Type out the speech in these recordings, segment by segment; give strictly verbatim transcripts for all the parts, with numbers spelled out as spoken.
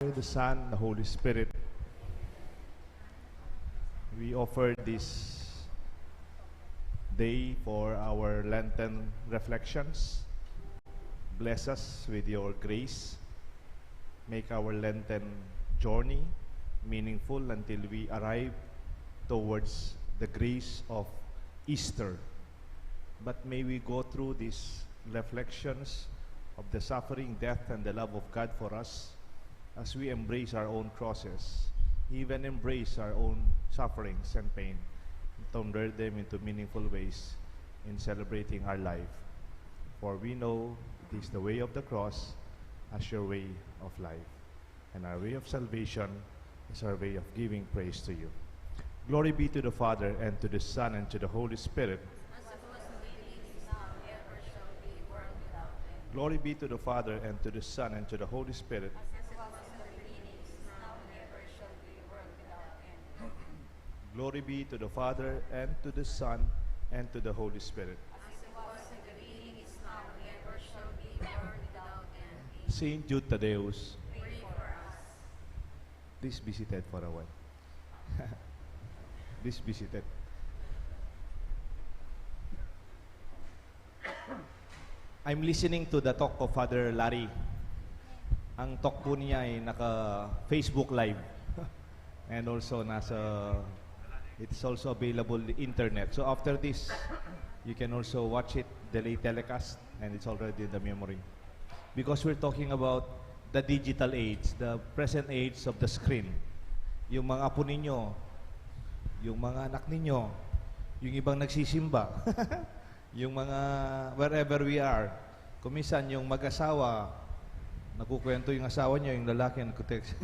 Father, the Son, the Holy Spirit. We offer this day for our Lenten reflections. Bless us with your grace. Make our Lenten journey meaningful until we arrive towards the grace of Easter. But may we go through these reflections of the suffering, death, and the love of God for us as we embrace our own crosses, even embrace our own sufferings and pain, and convert them into meaningful ways in celebrating our life. For we know it is the way of the cross as your way of life, and our way of salvation is our way of giving praise to you. Glory be to the Father, and to the Son, and to the Holy Spirit. As it was in the beginning, is now, and ever shall be, world without end. Glory be to the Father, and to the Son, and to the Holy Spirit. As it was in the beginning, is now, and ever shall be, world without end. Glory be to the Father, and to the Son, and to the Holy Spirit. As it was in the beginning, is now, and ever shall be, world without end. Amen. Saint Jude Thaddeus. Pray for us. Please be seated for a while. Please be seated. I'm listening to the talk of Father Larry. Ang talk po niya ay naka-Facebook Live. And also nasa, it's also available the internet. So after this, you can also watch it, the late telecast, and it's already in the memory. Because we're talking about the digital age, the present age of the screen. Yung mga apo ninyo, yung mga anak ninyo, yung ibang nagsisimba, yung mga wherever we are. Kung minsan, yung mag-asawa, nagkukwento yung asawa niyo, yung lalaki, nagkutext.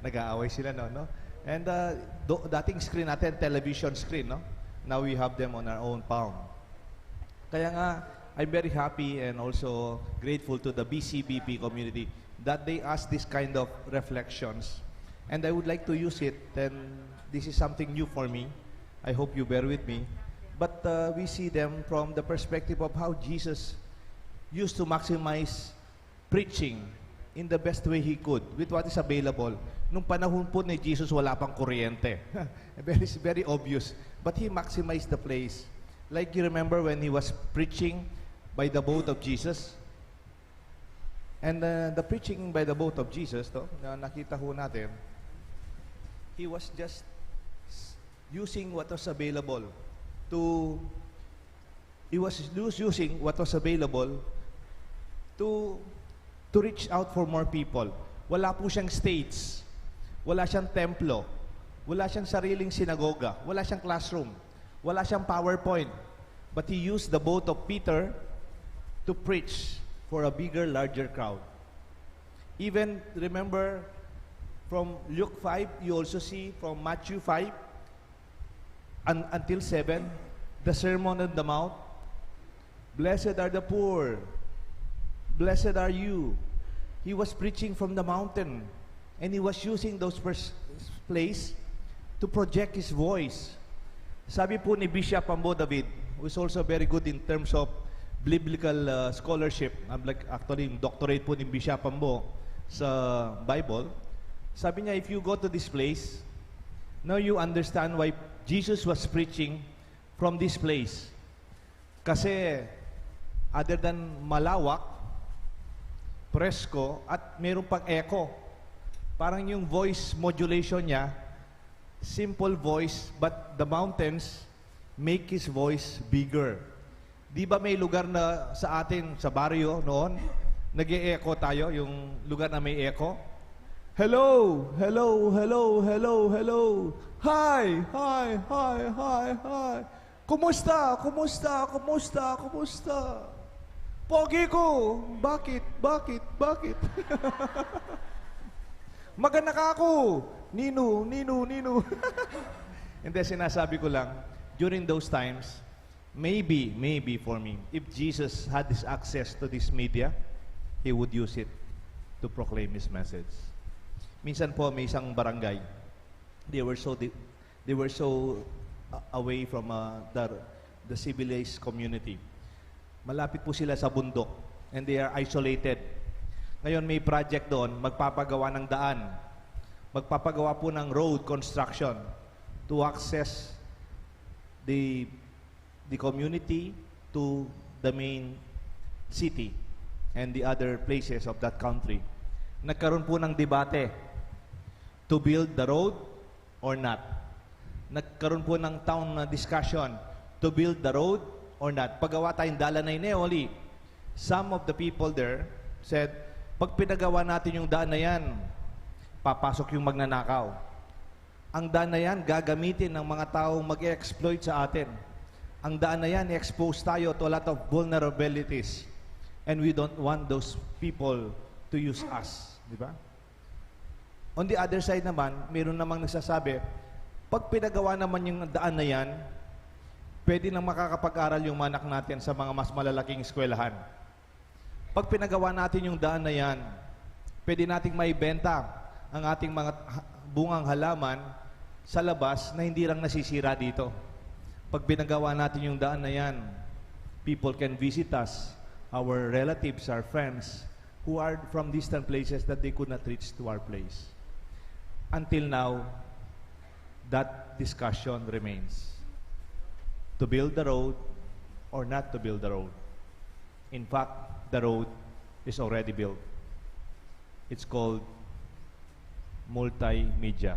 Nag-aaway sila, no? No? And uh, do, dating screen natin, television screen, no? Now we have them on our own palm. Kaya nga, I'm very happy and also grateful to the B C B P community that they ask this kind of reflections. And I would like to use it, and this is something new for me. I hope you bear with me. But uh, we see them from the perspective of how Jesus used to maximize preaching in the best way he could with what is available. Nung panahon po ni Jesus, wala pang kuryente. Very, very obvious. But he maximized the place. Like, you remember when he was preaching by the boat of Jesus? And uh, the preaching by the boat of Jesus, to, na nakita ho natin, he was just s- using what was available to, he was us- using what was available to, to reach out for more people. Wala po siyang stage, wala siyang templo, wala siyang sariling sinagoga, wala siyang classroom, wala siyang PowerPoint. But he used the boat of Peter to preach for a bigger, larger crowd. Even remember from Luke five, you also see from Matthew five un- until seven, the Sermon on the Mount. "Blessed are the poor. Blessed are you." He was preaching from the mountain, and he was using those pers- place to project his voice. Sabi po ni Bishop Ambo David, who is also very good in terms of biblical uh, scholarship, I'm like, actually, yung doctorate po ni Bishop Ambo sa Bible, sabi niya, if you go to this place, now you understand why Jesus was preaching from this place. Kasi, other than malawak, presko, at meron pang echo. Parang yung voice modulation niya, simple voice, but the mountains make his voice bigger. Di ba may lugar na sa atin, sa baryo noon, nag-e-echo tayo, yung lugar na may echo? "Hello, hello, hello, hello, hello. Hi, hi, hi, hi, hi. Kumusta, kumusta, kumusta, kumusta? Pogi ko, bakit, bakit, bakit?" "Maganda ka ako, Nino, Nino, Nino." Hindi, sinasabi ko lang, during those times, maybe, maybe for me, if Jesus had this access to this media, he would use it to proclaim his message. Minsan po, may isang barangay, they were so di- they were so uh, away from uh, the, the civilized community. Malapit po sila sa bundok, and they are isolated. Ngayon may project doon, magpapagawa ng daan. Magpapagawa po ng road construction to access the, the community to the main city and the other places of that country. Nagkaroon po ng debate to build the road or not. Nagkaroon po ng town na discussion to build the road or not. Pagawa tayong dalan na ini, oli. Some of the people there said, "Pag pinagawa natin yung daan na yan, papasok yung magnanakaw. Ang daan na yan, gagamitin ng mga taong mag-exploit sa atin. Ang daan na yan, i-expose tayo to a lot of vulnerabilities. And we don't want those people to use us." Di ba? On the other side naman, mayroon namang nagsasabi, "Pag pinagawa naman yung daan na yan, pwede nang makakapag-aral yung mga anak natin sa mga mas malalaking eskwelahan. Pag pinagawa natin yung daan na yan, pwede nating maibenta ang ating mga ha-, bungang halaman sa labas na hindi lang nasisira dito. Pag pinagawa natin yung daan na yan, people can visit us, our relatives, our friends, who are from distant places that they could not reach to our place." Until now, that discussion remains. To build the road or not to build the road. In fact, the road is already built. It's called multimedia.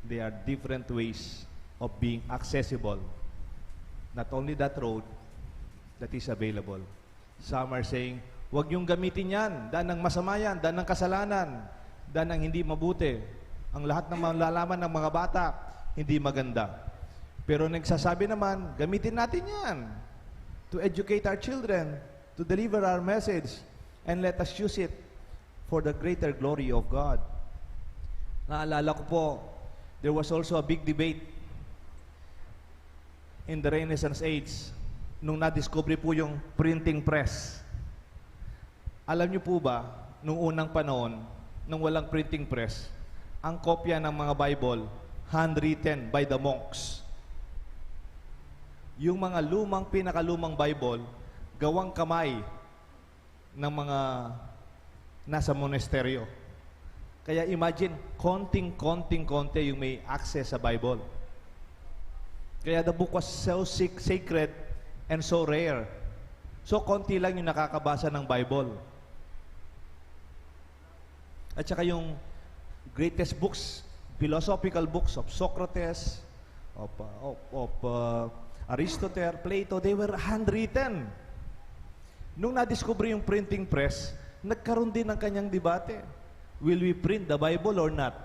There are different ways of being accessible. Not only that road that is available. Some are saying, "Huwag niyong gamitin yan. Daan ng masama yan. Daan ng kasalanan. Daan ng hindi mabuti. Ang lahat ng malalaman ng mga bata, hindi maganda." Pero nagsasabi naman, "Gamitin natin yan to educate our children, to deliver our message, and let us use it for the greater glory of God." Naalala ko po, there was also a big debate in the Renaissance age nung nadiskubre po yung printing press. Alam niyo po ba, nung unang panahon, nung walang printing press, ang kopya ng mga Bible, handwritten by the monks. Yung mga lumang, pinakalumang Bible, gawang kamay ng mga nasa monasteryo. Kaya imagine, konting-konting-konti yung may access sa Bible. Kaya the book was so sec-, sacred and so rare. So, konti lang yung nakakabasa ng Bible. At saka yung greatest books, philosophical books of Socrates, of, uh, of, of, uh, Aristotle, Plato, they were handwritten. Nung nadiskubre yung printing press, nagkaroon din ng kanyang debate. Will we print the Bible or not?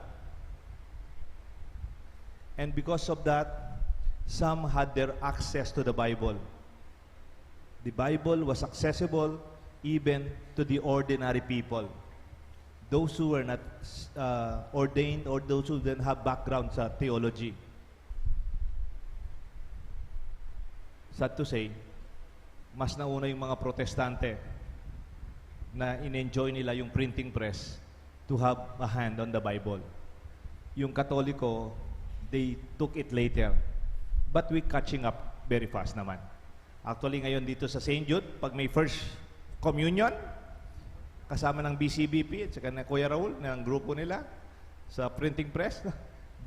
And because of that, some had their access to the Bible. The Bible was accessible even to the ordinary people. Those who were not, uh, ordained or those who didn't have background sa theology. Sad to say, mas nauna yung mga protestante na in-enjoy nila yung printing press to have a hand on the Bible. Yung Katoliko, they took it later. But we catching up very fast naman. Actually, ngayon dito sa Saint Jude, pag may First Communion, kasama ng B C B P at saka na Kuya Raul, ng grupo nila sa printing press,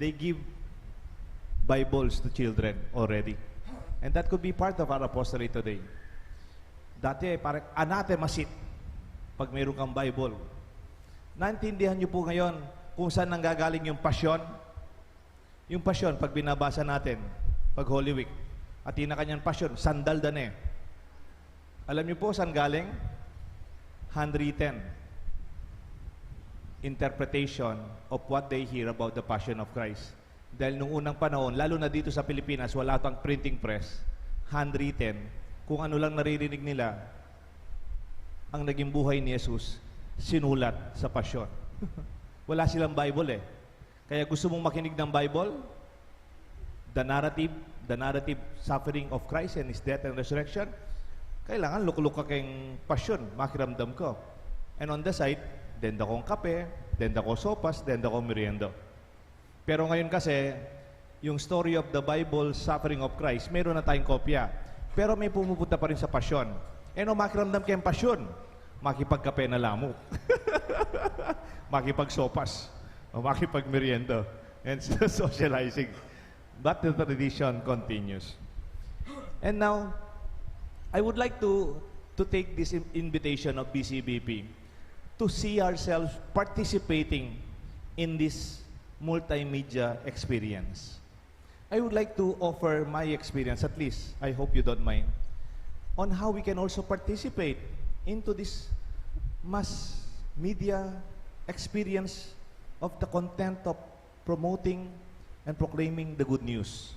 they give Bibles to children already. And that could be part of our apostolate today. Dati, parang anathema seat pag mayroon kang Bible. Naintindihan niyo po ngayon kung saan nanggagaling yung pasyon? Yung pasyon, pag binabasa natin, pag Holy Week, at yung kanyang pasyon, sandal da na eh. Alam niyo po saan galing? Handwritten interpretation of what they hear about the Passion of Christ. Dahil nung unang panahon, lalo na dito sa Pilipinas, wala pang printing press, handwritten, kung ano lang naririnig nila, ang naging buhay ni Jesus, sinulat sa Pasyon. Wala silang Bible eh. Kaya gusto mong makinig ng Bible, the narrative, the narrative suffering of Christ and His death and resurrection, kailangan lukluk ka keng Pasyon, makiramdam ka. And on the side, denda kong kape, denda kong sopas, denda kong merienda. Pero ngayon kasi, yung story of the Bible, suffering of Christ, meron na tayong kopya. Pero may pumupunta pa rin sa Pasyon. E no, makiramdam keng Pasyon. makipagkape na la mu. Makipagsopas. O makipagmerienda. And socializing. But the tradition continues. And now, I would like to, to take this in- invitation of B C B P to see ourselves participating in this multimedia experience. I would like to offer my experience, at least, I hope you don't mind, on how we can also participate into this mass media experience of the content of promoting and proclaiming the good news.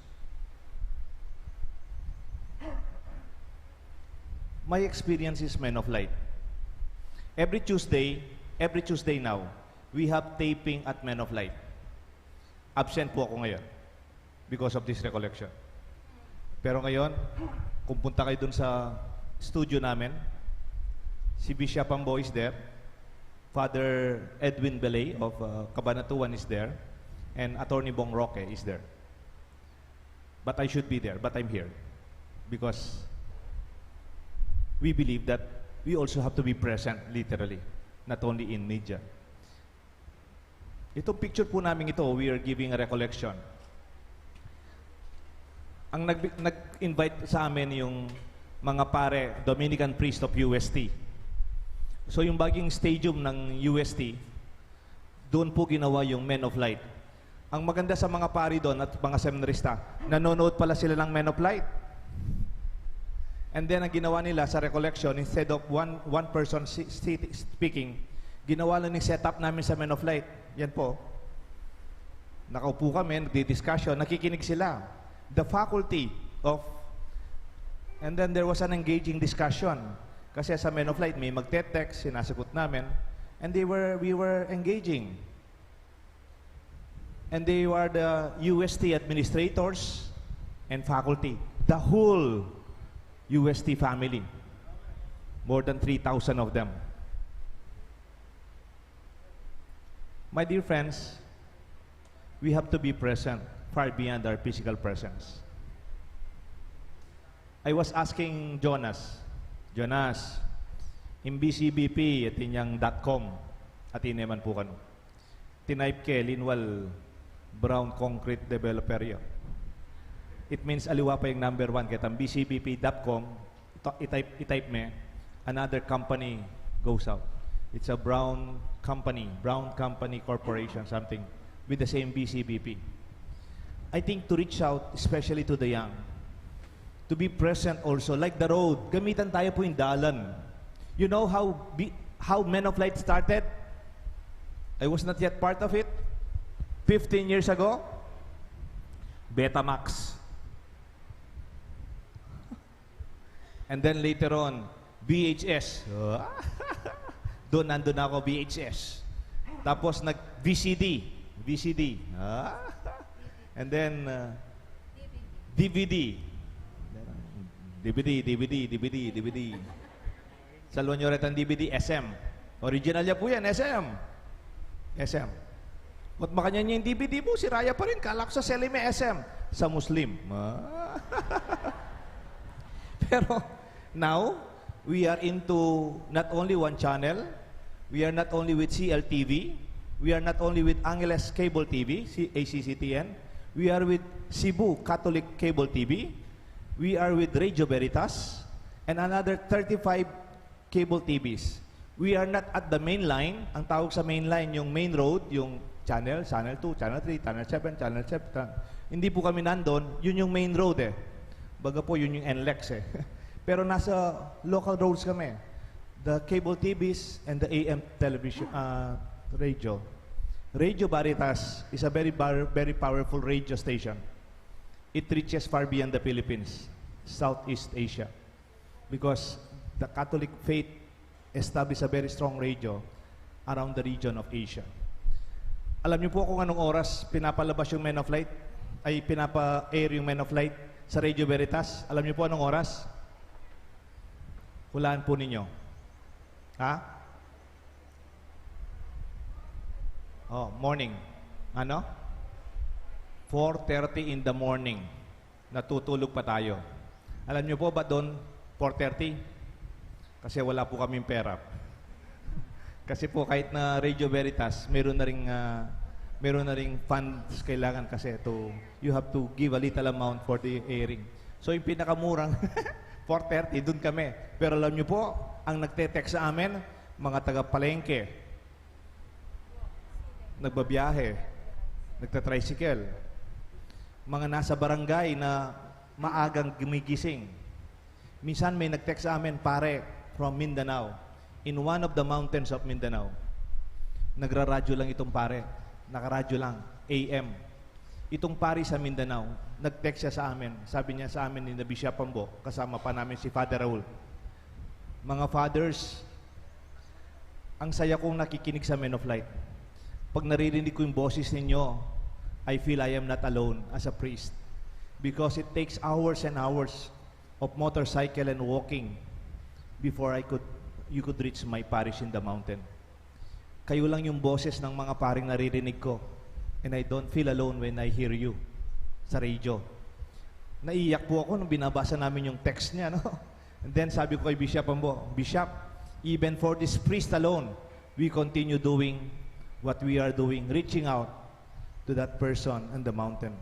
My experience is Men of Light. Every Tuesday, every Tuesday now, we have taping at Men of Light. Absent po ako ngayon because of this recollection. Pero ngayon, kung punta kayo dun sa studio namin, si Bishop Ambo is there, Father Edwin Belay of uh, Cabanatuan is there, and Attorney Bong Roque is there. But I should be there, but I'm here because we believe that we also have to be present literally, not only in media. Itong picture po namin ito, we are giving a recollection. Ang nag- nag-invite sa amin yung mga pare, Dominican priest of U S T. So yung baging stadium ng U S T, doon po ginawa yung Men of Light. Ang maganda sa mga pari doon at mga seminarista, nanonood pala sila ng Men of Light. And then, ang ginawa nila sa recollection, instead of one, one person si- si- speaking, ginawa lang yung setup namin sa Men of Light. Yan po. Nakaupo kami, nagdi-discussion, nakikinig sila. The faculty of... And then there was an engaging discussion. Kasi sa Men of Light, may magte-text, sinasagot namin. And they were, we were engaging. And they are the U S T administrators and faculty. The whole U S T family. More than three thousand of them. My dear friends, we have to be present far beyond our physical presence. I was asking Jonas, Jonas, in B C B P, atin yang dot com, atin naman po kanu. Tinype ke, linwal, brown concrete developer ya. It means aliwa pa yung number one. Kaya ang B C B P dot com, ito- i-type, i-type me, another company goes out. It's a brown company, brown company corporation, something, with the same B C B P. I think to reach out, especially to the young, to be present also, like the road, gamitan tayo po yung dalan. You know how, be, how Men of Light started? I was not yet part of it. Fifteen years ago, Betamax. And then later on, V H S. Doon, nandun ako, V H S. Tapos nag-V C D. V C D. And then, uh, D V D. D V D, D V D, D V D, D V D. Saluan nyo rin ang D V D, S M. Original niya po yan, S M. S M. At makanyan niya yung D V D po, sira ya pa rin. Kala ko sa Selim, S M. Sa Muslim. Ah. Pero now, we are into not only one channel, we are not only with C L T V, we are not only with Angeles Cable T V, C- A C C T N, we are with Cebu Catholic Cable T V, we are with Radio Veritas, and another thirty-five cable T Vs. We are not at the main line. Ang tawag sa main line, yung main road, yung channel, channel two, channel three, channel seven, channel seven. Hindi po kami nandun. Yun yung main road eh. Baga po, yun yung N lex eh. Pero nasa local roads kami. The cable T Vs and the A M television, uh, radio. Radio Veritas is a very, bar- very powerful radio station. It reaches far beyond the Philippines, Southeast Asia. Because the Catholic faith established a very strong radio around the region of Asia. Alam niyo po kung anong oras pinapalabas yung Men of Light, ay pinapa-air yung Men of Light sa Radio Veritas? Alam niyo po anong oras? Hulaan po ninyo. Ha? Oh, morning. Ano? Four thirty in the morning. Natutulog pa tayo. Alam niyo po ba doon, four thirty? Kasi wala po kaming pera. Kasi po, kahit na Radio Veritas, meron na ring, ah, meron na ring funds kailangan kasi to, you have to give a little amount for the airing. So, yung pinakamurang, four thirty, dun kami. Pero alam nyo po, ang nagte-text sa amin, mga taga-palengke, nagbabiyahe, nagta-tricycle, mga nasa barangay na maagang gumigising. Minsan may nag-text sa amin, pare, from Mindanao, in one of the mountains of Mindanao. Nagraradyo lang itong pare. Nakaradyo lang, A M. Itong pari sa Mindanao, nag-text siya sa amin. Sabi niya sa amin ni Bishop Ambo, kasama pa namin si Father Raul. Mga fathers, ang saya kong nakikinig sa Men of Light. Pag naririnig ko yung boses ninyo, I feel I am not alone as a priest. Because it takes hours and hours of motorcycle and walking before I could, you could reach my parish in the mountain. Kayo lang yung boses ng mga paring naririnig ko. And I don't feel alone when I hear you sa radio. Naiiyak po ako nung binabasa namin yung text niya, no? And then sabi ko kay Bishop Ambo, Bishop, even for this priest alone, we continue doing what we are doing, reaching out to that person on the mountain.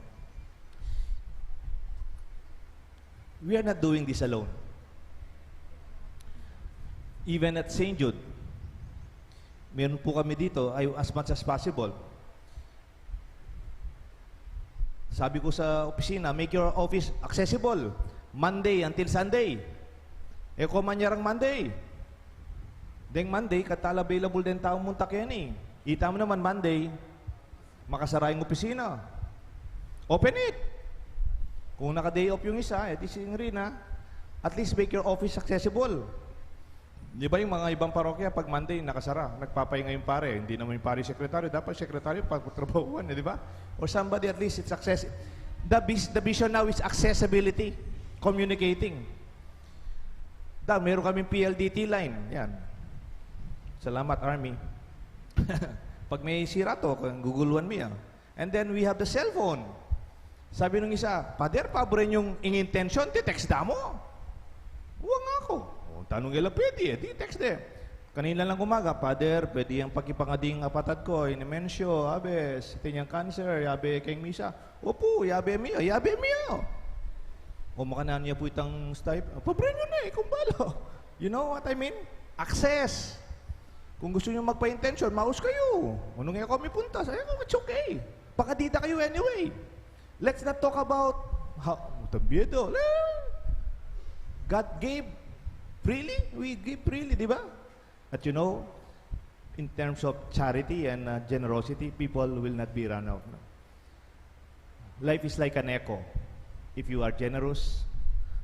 We are not doing this alone. Even at Saint Jude, meron po kami dito, ay, as much as possible. Sabi ko sa opisina, make your office accessible Monday until Sunday. E ko manyarang Monday. Deng Monday, katal available den tau munta keni. Ita mo naman Monday, makasara yung opisina. Open it! Kung naka-day off yung isa, e di si Rina, at least make your office accessible. Di ba yung mga ibang parokya, pag Monday, nakasara, nagpapahinga yung pare, hindi naman yung pare secretary, dapat secretary, pagtrabahuan, eh, di ba? Or somebody at least, it's access-, the, vis- the vision now is accessibility, communicating. Da, meron kaming P L D T line, yan. Salamat, Army. Pag may sira to, kung guguluhan mo yan. And then we have the cellphone. Sabi nung isa, Pader, pabren yung ing intention, ti text da mo. Wa nga ako. O, tanong nila, pwede eh, di text de. Kanina lang umaga, Pader, pwede yang pakipangading apatad ko, inimensyo, abes, iti niyang cancer, yabe keng misa. Opu, yabe mi, yabe mi. O, makananu ya pu itang Stipe? Pabren yu na, ikong bala. You know what I mean? Access. Kung gusto nyo magpa-intention, maus kayo. Ano nga kami punta? Sabi ko, it's okay. Pakadi da kayo anyway. Let's not talk about how, tambido. God gave freely. We give freely, di ba? But you know, in terms of charity and uh, generosity, people will not be run out. No? Life is like an echo. If you are generous,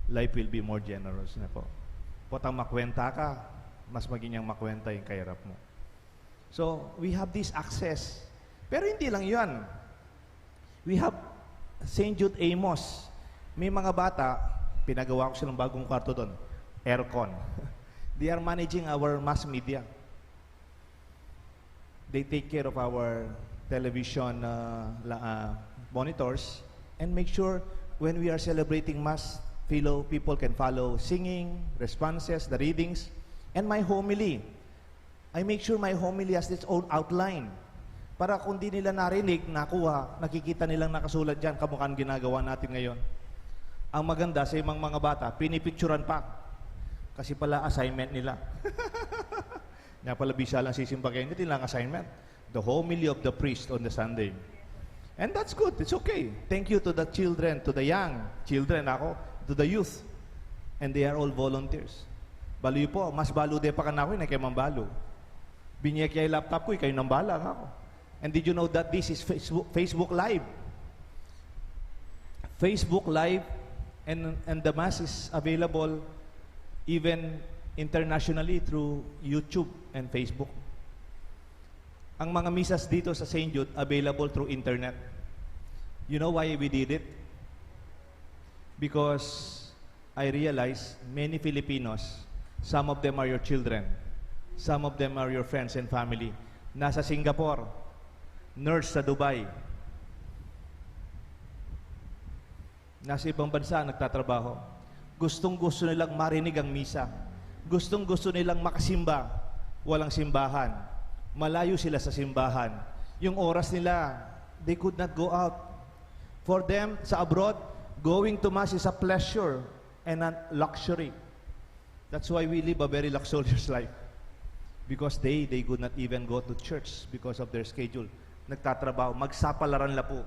life will be more generous. Na po. Potang makwenta ka, mas maging yang makwenta yung kahirap mo. So, we have this access. Pero hindi lang yan. We have Saint Jude Amos. May mga bata, pinagawa ko silang bagong kwarto doon. Aircon. They are managing our mass media. They take care of our television uh, la- uh, monitors and make sure when we are celebrating Mass, fellow people can follow singing, responses, the readings, and my homily. I make sure my homily has its own outline. Para kung di nila narinig, nakuha, nakikita nilang nakasulat dyan, kamukha ng ginagawa natin ngayon. Ang maganda sa imang mga bata, pinipicturan pa. Kasi pala assignment nila. Nga pala bisa lang sisimba kayo, hindi lang assignment. The homily of the priest on the Sunday. And that's good. It's okay. Thank you to the children, to the young children ako, to the youth. And they are all volunteers. Balu po, mas balu de pa kanako, yun ay kayo mang balu. Binyek ya yung laptop ko, ikayo nang bala nga ako. And did you know that this is Facebook, Facebook Live? Facebook Live and, and the Mass is available even internationally through YouTube and Facebook. Ang mga misas dito sa Saint Jude available through internet. You know why we did it? Because I realize many Filipinos, some of them are your children, some of them are your friends and family. Nasa Singapore, nurse sa Dubai, nasa ibang bansa nagtatrabaho. Gustong-gusto nilang marinig ang misa. Gustong-gusto nilang makasimba. Walang simbahan. Malayo sila sa simbahan. Yung oras nila, they could not go out. For them, sa abroad, going to mass is a pleasure and a luxury. That's why we live a very luxurious life. Because they, they could not even go to church because of their schedule. Nagtatrabaho, magsapalaran la po.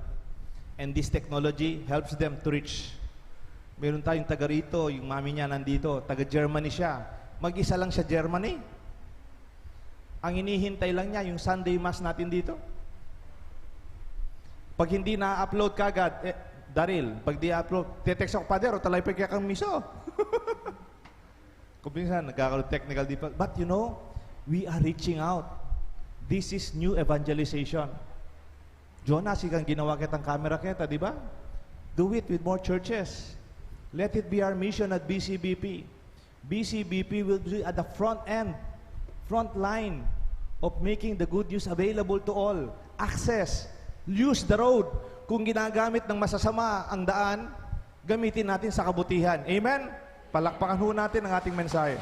And this technology helps them to reach. Meron tayong taga rito, yung mami niya nandito, taga Germany siya. Mag-isa lang siya Germany. Ang inihintay lang niya, yung Sunday Mass natin dito. Pag hindi na-upload kagad, eh, Daryl, pag di upload, te-text ako, "Pader, o talay pa kaya kang miso." Kung minsan, nagkakaroon technical difficulty. But you know, we are reaching out. This is new evangelization. Jonas, ikang ginawa kitang camera kita, di ba? Do it with more churches. Let it be our mission at B C B P. B C B P will be at the front end, front line of making the good news available to all. Access, use the road. Kung ginagamit ng masasama ang daan, gamitin natin sa kabutihan. Amen? Palakpakan ho natin ang ating mensahe.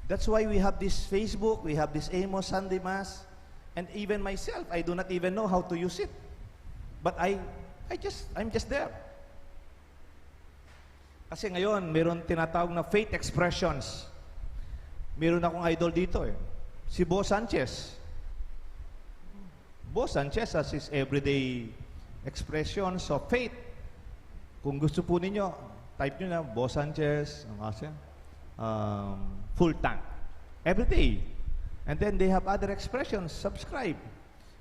That's why we have this Facebook, we have this Amos Sunday Mass, and even myself, I do not even know how to use it. But I, I just, I'm just there. Kasi ngayon, meron tinatawag na faith expressions. Meron akong idol dito eh. Si Bo Sanchez. Bo Sanchez has his everyday expressions of faith. Kung gusto po ninyo, type nyo na, Bo Sanchez, ang kasi, um, full tank. Every day. And then they have other expressions. Subscribe.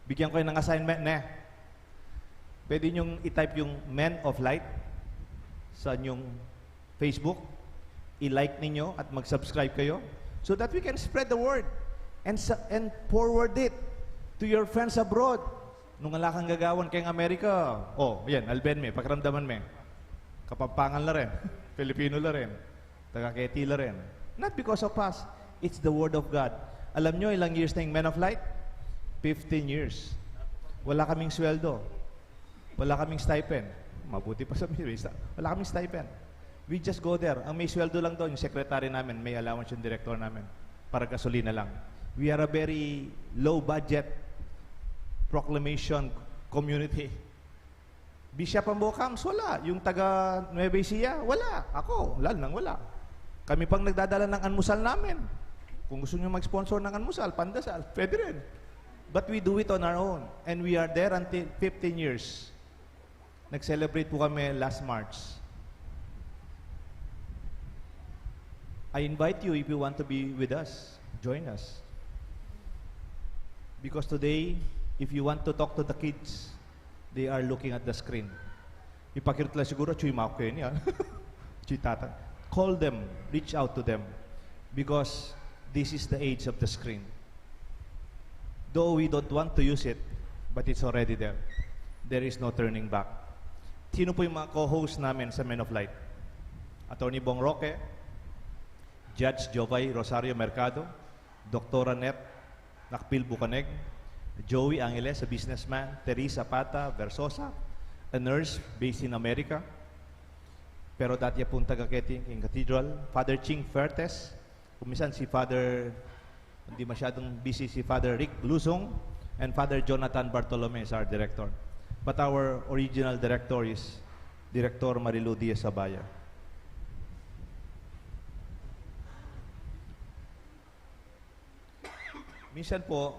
Bigyan ko kayo ng assignment, ne? Pwede nyong i-type yung Men of Light sa inyong Facebook. I-like ninyo at mag-subscribe kayo so that we can spread the word and, sa- and forward it to your friends abroad. Nung ala kang gagawan keng Amerika, oh, yan, alben me, pakiramdaman me. Kapampangan la rin, Filipino la rin, taga Quezon la rin. Not because of us. It's the word of God. Alam nyo, ilang years na yung Men of Light? Fifteen years. Wala kaming sweldo. Wala kaming stipend. Mabuti pa sa Miris, ah. Wala kaming stipend. We just go there. Ang may sweldo lang doon, yung secretary namin, may allowance yung director namin. Para gasolina lang. We are a very low budget proclamation community. Bishop Ambocams, wala. Yung taga Nueva Ecija, wala. Ako, lalo nang wala. Kami pang nagdadala ng almusal namin. Kung gusto nyo mag-sponsor ng almusal, pandesal, pwede rin. But we do it on our own. And we are there until fifteen years. Nag-celebrate po kami last March. I invite you, if you want to be with us, join us. Because today, if you want to talk to the kids, they are looking at the screen. Ipakirut la siguro, chuy mako yan, yan. Chuy tata. Call them, reach out to them. Because this is the age of the screen. Though we don't want to use it, but it's already there. There is no turning back. Sino po yung mga co-host namin sa Men of Light? Attorney Bong Roque, Judge Jovay Rosario Mercado, Doktora Net Nakpil Bukaneg, Joey Angeles, a businessman, Teresa Pata Versosa, a nurse based in America, pero dati pong taga Quezon Cathedral, Father Ching Fertes, kung minsan si Father, hindi masyadong busy, si Father Rick Luzon, and Father Jonathan Bartolome is our director. But our original director is Director Marilu Diaz Abaya. Minsan po,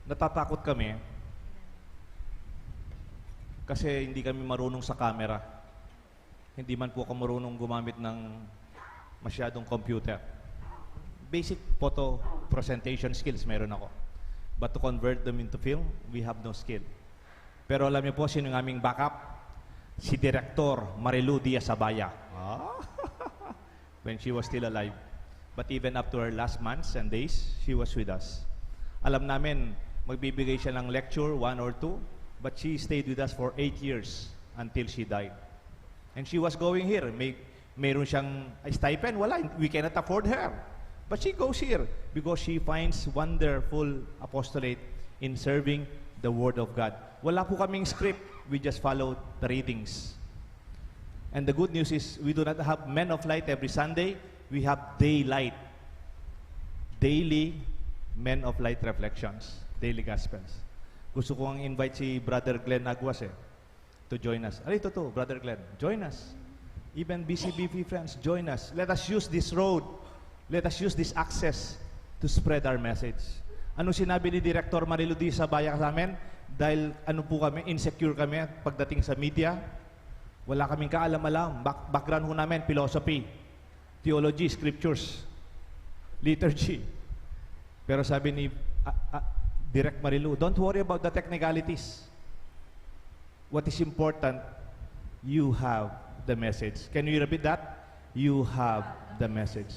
natatakot kami kasi hindi kami marunong sa camera. Hindi man po ako marunong gumamit ng masyadong computer. Basic photo presentation skills meron ako. But to convert them into film, we have no skill. Pero alam niyo po sino ang aming backup? Si Director Marilu Diaz Abaya. Ah? When she was still alive. But even up to her last months and days, she was with us. Alam namin, magbibigay siya ng lecture, one or two, but she stayed with us for eight years until she died. And she was going here. May, meron siyang stipend? Wala. We cannot afford her. But she goes here because she finds wonderful apostolate in serving the Word of God. Wala po kaming script. We just follow the readings. And the good news is, we do not have Men of Light every Sunday. We have Daylight. Daily Men of Light Reflections. Daily Gospels. Gusto kong invite si Brother Glenn Aguas eh, to join us. Ay, totoo, Brother Glenn, join us. Even B C B P friends, join us. Let us use this road. Let us use this access to spread our message. Ano sinabi ni Director Marilu di sa baya sa amin? Dahil ano po kami, insecure kami pagdating sa media. Wala kaming kaalam-alam. Back-, background ho namin, philosophy, theology, scriptures, liturgy. Pero sabi ni, ah, ah, Direk Marilu, "Don't worry about the technicalities. What is important, you have the message." Can you repeat that? You have the message.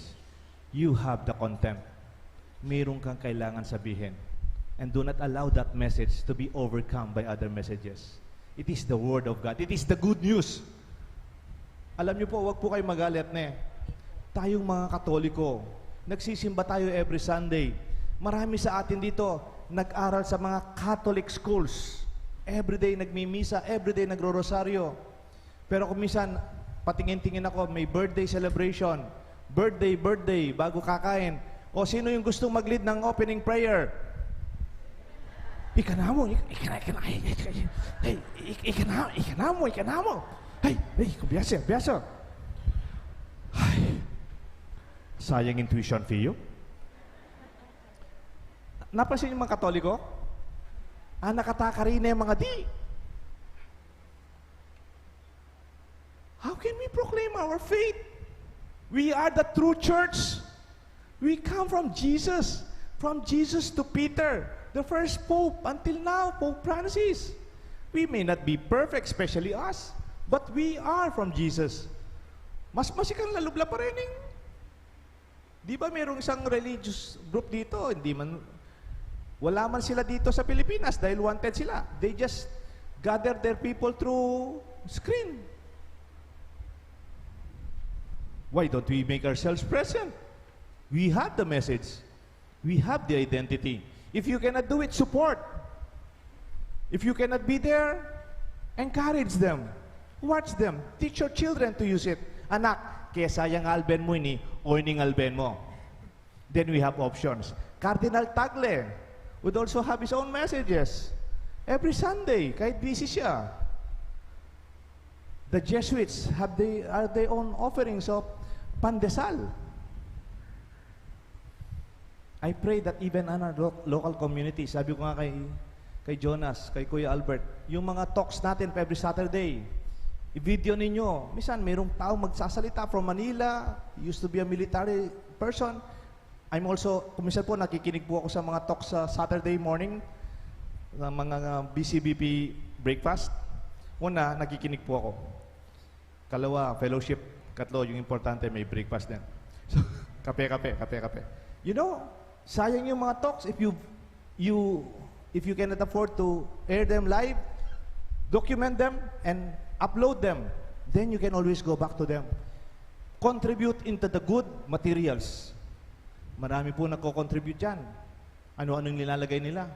You have the content. Meron kang kailangan sabihin. And do not allow that message to be overcome by other messages. It is the Word of God. It is the good news. Alam niyo po, wag po kayo magalit na eh. Tayong mga Katoliko, nagsisimba tayo every Sunday. Marami sa atin dito nag-aral sa mga Catholic schools. Everyday nagmimisa, everyday nagro-rosaryo. Pero kung minsan, patingin-tingin ako, may birthday celebration. Birthday, birthday, bago kakain. O sino yung gustong mag-lead ng opening prayer? Ika na mo, ik-, ika na, ika na, ay, ay, ay, ay, ik-, ika na, ika na mo, ika na mo. Ay, ay, kubyasa, kubyasa. Ay, sayang intuition fee. Napansin yung mga Katoliko? Ah, nakataka rin yung mga di. How can we proclaim our faith? We are the true church. We come from Jesus. From Jesus to Peter, the first pope, until now, Pope Francis. We may not be perfect, especially us, but we are from Jesus. Mas masikan la lub la pa rin yung, di ba merong isang religious group dito, hindi man, wala man sila dito sa Pilipinas dahil wanted sila. They just gather their people through screen. Why don't we make ourselves present? We have the message. We have the identity. If you cannot do it, support. If you cannot be there, encourage them. Watch them. Teach your children to use it. Anak, kesa yang alben mo ini, o ining alben mo. Then we have options. Cardinal Tagle would also have his own messages. Every Sunday, kahit busy siya. The Jesuits have the, are their own offerings of pandesal. I pray that even in our lo-, local community, sabi ko nga kay, kay Jonas, kay Kuya Albert, yung mga talks natin every Saturday, i-video ninyo. Minsan, mayroong tao magsasalita from Manila, used to be a military person. I'm also, kung minsan po, nakikinig po ako sa mga talks sa Saturday morning, ng mga, uh, B C B P breakfast. Una, nakikinig po ako. Kalawa, fellowship. Katlo, yung importante, may breakfast din. So, kape, kape, kape, kape. You know, sayang yung mga talks if you, you, if you cannot afford to air them live, document them and upload them. Then you can always go back to them. Contribute into the good materials. Marami po nagko-contribute dyan. Ano-ano yung nilalagay nila?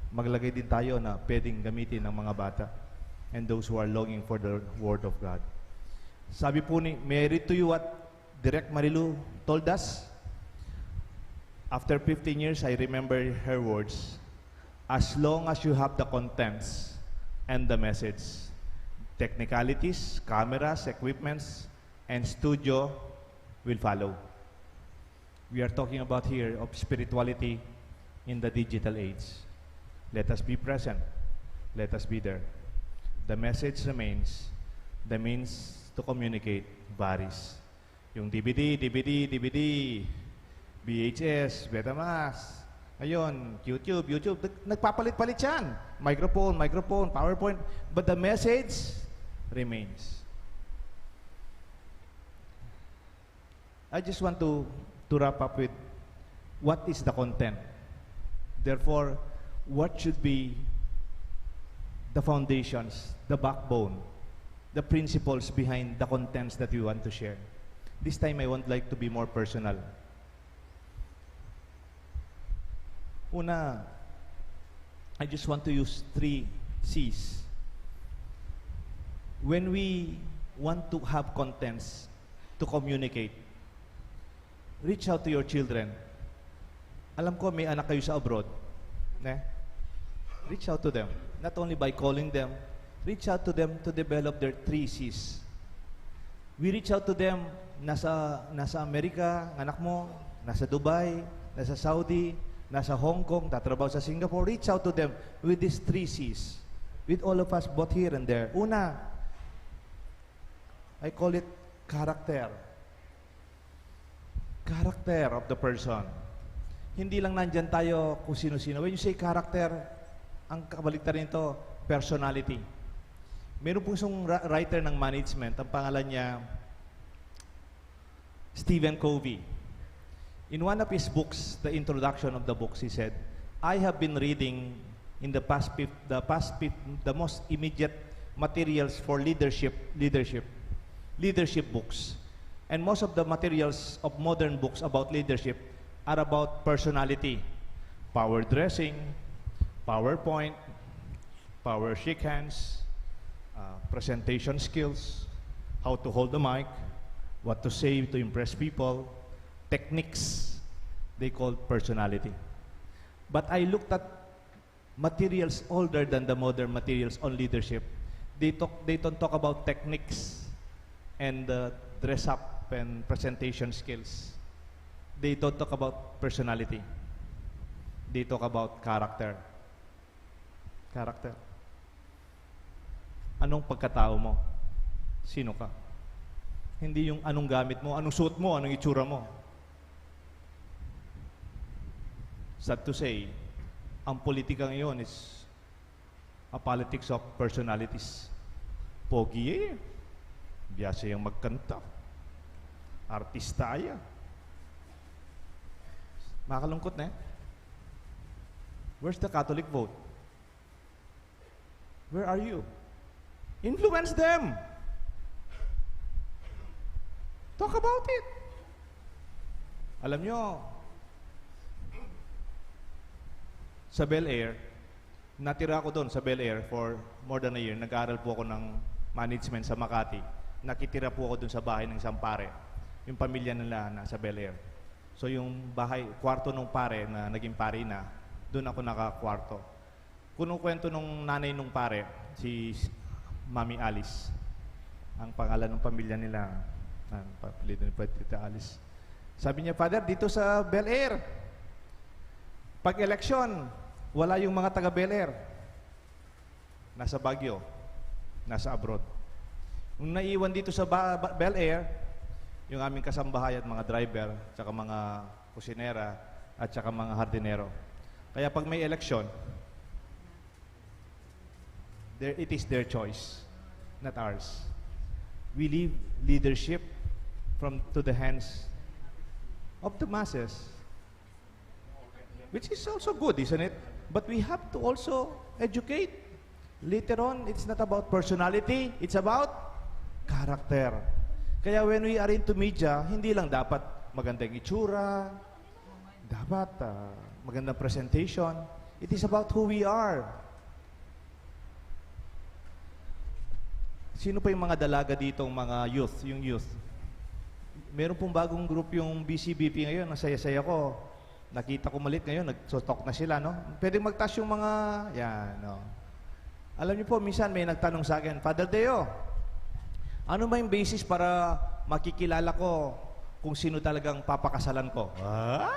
Maglagay din tayo na pwedeng gamitin ng mga bata and those who are longing for the Word of God. Sabi po ni, may I read to you what Direk Marilu told us. After fifteen years, I remember her words. "As long as you have the contents and the message, technicalities, cameras, equipments, and studio will follow." We are talking about here of spirituality in the digital age. Let us be present. Let us be there. The message remains. The means to communicate varies. Yung D V D, D V D, D V D, V H S, Betamax. Ngayon, YouTube, YouTube. Nag-, nagpapalit-palit yan. Microphone, microphone, PowerPoint. But the message remains. I just want to, to wrap up with what is the content. Therefore, what should be the foundations, the backbone, the principles behind the contents that we want to share? This time, I would like to be more personal. Una, I just want to use three C's. When we want to have contents to communicate, reach out to your children. Alam ko may anak kayo sa abroad, ne? Reach out to them. Not only by calling them, reach out to them to develop their three C's. We reach out to them, nasa, nasa Amerika ang anak mo, nasa Dubai, nasa Saudi, nasa Hong Kong, tatrabaho sa Singapore. Reach out to them with these three C's. With all of us, both here and there. Una, I call it character. Character of the person. Hindi lang nandyan tayo kung sino-sino. When you say character, ang kabaliktaran nito, personality. Meron pong isang ra- writer ng management, ang pangalan niya Stephen Covey. In one of his books, the introduction of the books, he said, "I have been reading in the past, fif- the past fif- the most immediate materials for leadership, leadership, leadership books. And most of the materials of modern books about leadership are about personality, power dressing, PowerPoint, power shake hands, uh, presentation skills, how to hold the mic, what to say to impress people, techniques they call personality." But I looked at materials older than the modern materials on leadership. They talk, they don't talk about techniques and uh, dress up and presentation skills. They don't talk about personality. They talk about character. Character. Anong pagkatao mo? Sino ka? Hindi yung anong gamit mo, anong suot mo, anong itsura mo. Sad to say, ang politika ngayon is a politics of personalities. Pogi ya eh. Biasa yang magkanta. Artista ya. Makalungkot na eh. Where's the Catholic vote? Where are you? Influence them. Talk about it. Alam nyo, sa Bel Air, natira ako doon sa Bel Air for more than a year. Nag-aaral po ako ng management sa Makati. Nakitira po ako doon sa bahay ng isang pare. Yung pamilya nila nasa Bel Air. So yung bahay, kwarto ng pare na naging pare na, doon ako nakakwarto. Kinukwento nung nanay nung pare, si Mami Alice. Ang pangalan ng pamilya nila, ang apelyido ni Tita Alice. Sabi niya, "Father, dito sa Bel Air, pag eleksyon, wala yung mga taga Bel Air. Nasa Baguio, nasa abroad." Nung naiwan dito sa ba- ba- Bel Air, yung aming kasambahay at mga driver, tsaka mga kusinera, at tsaka mga hardinero. Kaya pag may eleksyon, there, it is their choice, not ours. We leave leadership from to the hands of the masses. Which is also good, isn't it? But we have to also educate. Later on, it's not about personality, it's about character. Kaya when we are into media, hindi lang dapat magandang itsura, dapat ah, magandang presentation. It is about who we are. Sino pa yung mga dalaga ditong mga youth, yung youth? Meron pong bagong group yung B C B P ngayon, nasaya-saya ko. Nakita ko malit ngayon, nagsotok na sila, no? Pwedeng magtaas yung mga, yan, no? Alam niyo po, minsan may nagtanong sa akin, "Father Deo, ano ba yung basis para makikilala ko kung sino talagang papakasalan ko?" Ah?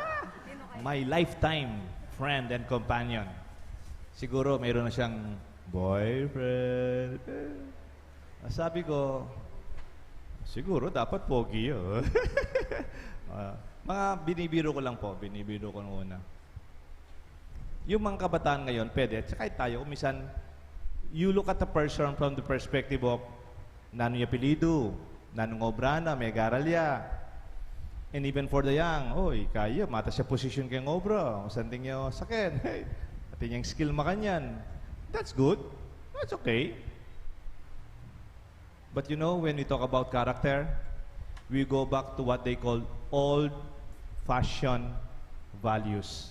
"My lifetime friend and companion." Siguro mayroon na siyang boyfriend. Ah, sabi ko, "Siguro dapat pogi yun." Ah, mga binibiro ko lang po, binibiro ko nung una. Yung mga kabataan ngayon, pwede. At saka tayo, kung minsan, you look at a person from the perspective of nanu ya apelyidu, nanung obra na, megaral ya. And even for the young, oy, kaya, matas ya posisyon keng obra, o santing ya saken, atin yang skill makanyan. That's good. That's okay. But you know, when we talk about character, we go back to what they call old-fashioned values.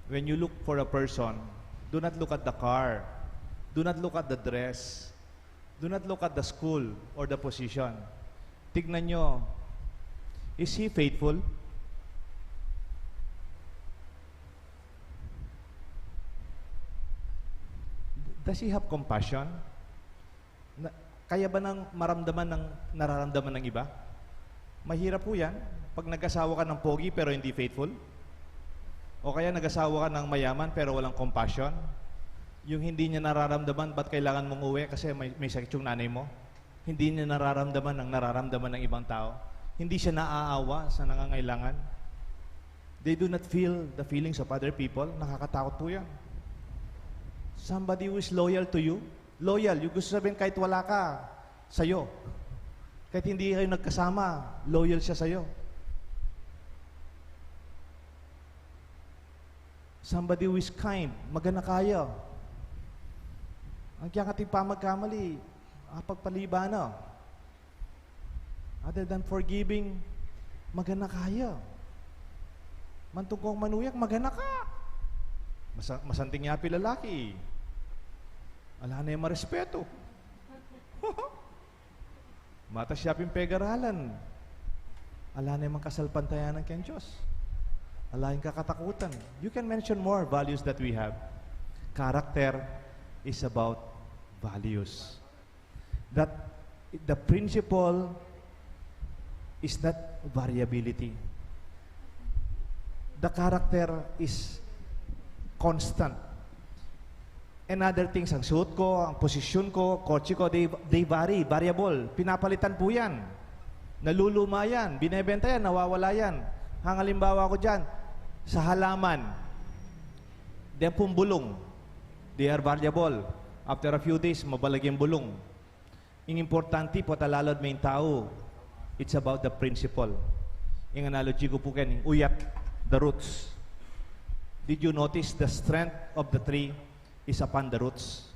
When you look for a person, do not look at the car. Do not look at the dress. Do not look at the school or the position. Tignan nyo, is he faithful? Does he have compassion? Na, kaya ba nang maramdaman ng nararamdaman ng iba? Mahirap po yan. Pag nag-asawa ka ng pogi pero hindi faithful, o kaya nag-asawa ka ng mayaman pero walang compassion, yung hindi niya nararamdaman ba't kailangan mong uwi kasi may, may sakit yung nanay mo. Hindi niya nararamdaman ang nararamdaman ng ibang tao. Hindi siya naaawa sa nangangailangan. They do not feel the feelings of other people. Nakakatakot po yan. Somebody who is loyal to you. Loyal, yung gusto sabihin kahit wala ka, sa'yo. Kahit hindi kayo nagkasama, loyal siya sa'yo. Somebody who is kind, maganaka ya. Ang kiyang ating pamagkamali, apagpaliban na. Other than forgiving, maganaka ya. Mantung kong manuyak, maganaka. Masa-, masanting ya pin lalaki. Ala ne marespeto. Matas ya pin pegaralan. Ala ne mang kasalpantayanan keng Dios. Ala ing kakatakutan. You can mention more values that we have. Character is about values. That the principle is not variability. The character is constant. And other things, ang suot ko, ang posisyon ko, kotse ko, they, they vary, variable. Pinapalitan po yan. Naluluma yan, binebenta yan, nawawala yan. Ang halimbawa ko dyan, sa halaman, dyan pong bulong, they are variable. After a few days, mabalag yung bulong. Ing importante, patalalad me ing tau, it's about the principle. Ing analogy ku pu keni, ing uyat, the roots. Did you notice the strength of the tree is upon the roots?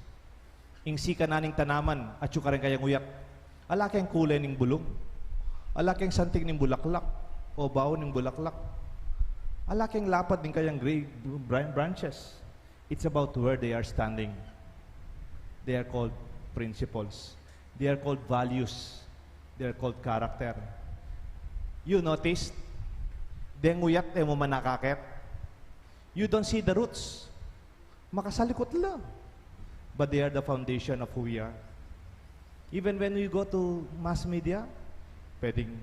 Ing sikanan ning tanaman, atyu karin kayang uyat. Ala keng kule ning bulung. Ala keng santing ning bulaklak. O bao ning bulaklak. Ala keng lapad ning kayang gra-, bran-, branches. It's about where they are standing. They are called principles. They are called values. They are called character. You notice, deng uyat e mu manakakit. You don't see the roots. Makasalikut la. But they are the foundation of who we are. Even when we go to mass media, pwedeng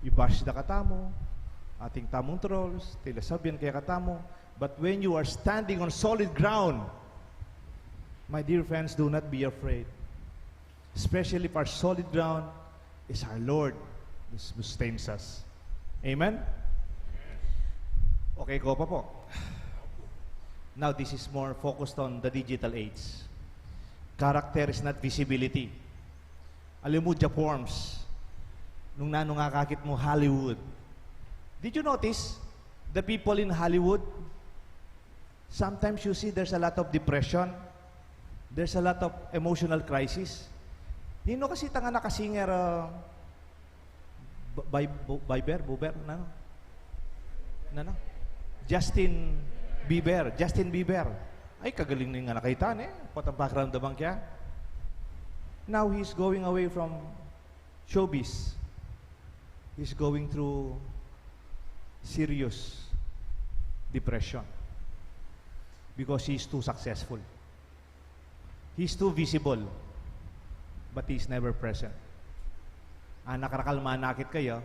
i-bash da katamu, atin tamung trolls, tila sabyan kaya katamu. But when you are standing on solid ground, my dear friends, do not be afraid. Especially if our solid ground is our Lord who sustains us. Amen? Okay, ko pa po. Now, this is more focused on the digital age. Character is not visibility. Alam mo, ja forms, nung nanung akakit mo, Hollywood. Did you notice the people in Hollywood? Sometimes you see there's a lot of depression. There's a lot of emotional crisis. Ninu kasi tang anak a singer, uh, Bi-, Bi-, Bu-, Bieber, Buber, nanu? Nanu? Justin Bieber, Justin Bieber. Ay, kagaling ning anak a ita, ne? Potang pakiramdaman kaya. Now he's going away from showbiz. He's going through serious depression because he's too successful. He's too visible, but he's never present. Anak, rakal manakit kaya,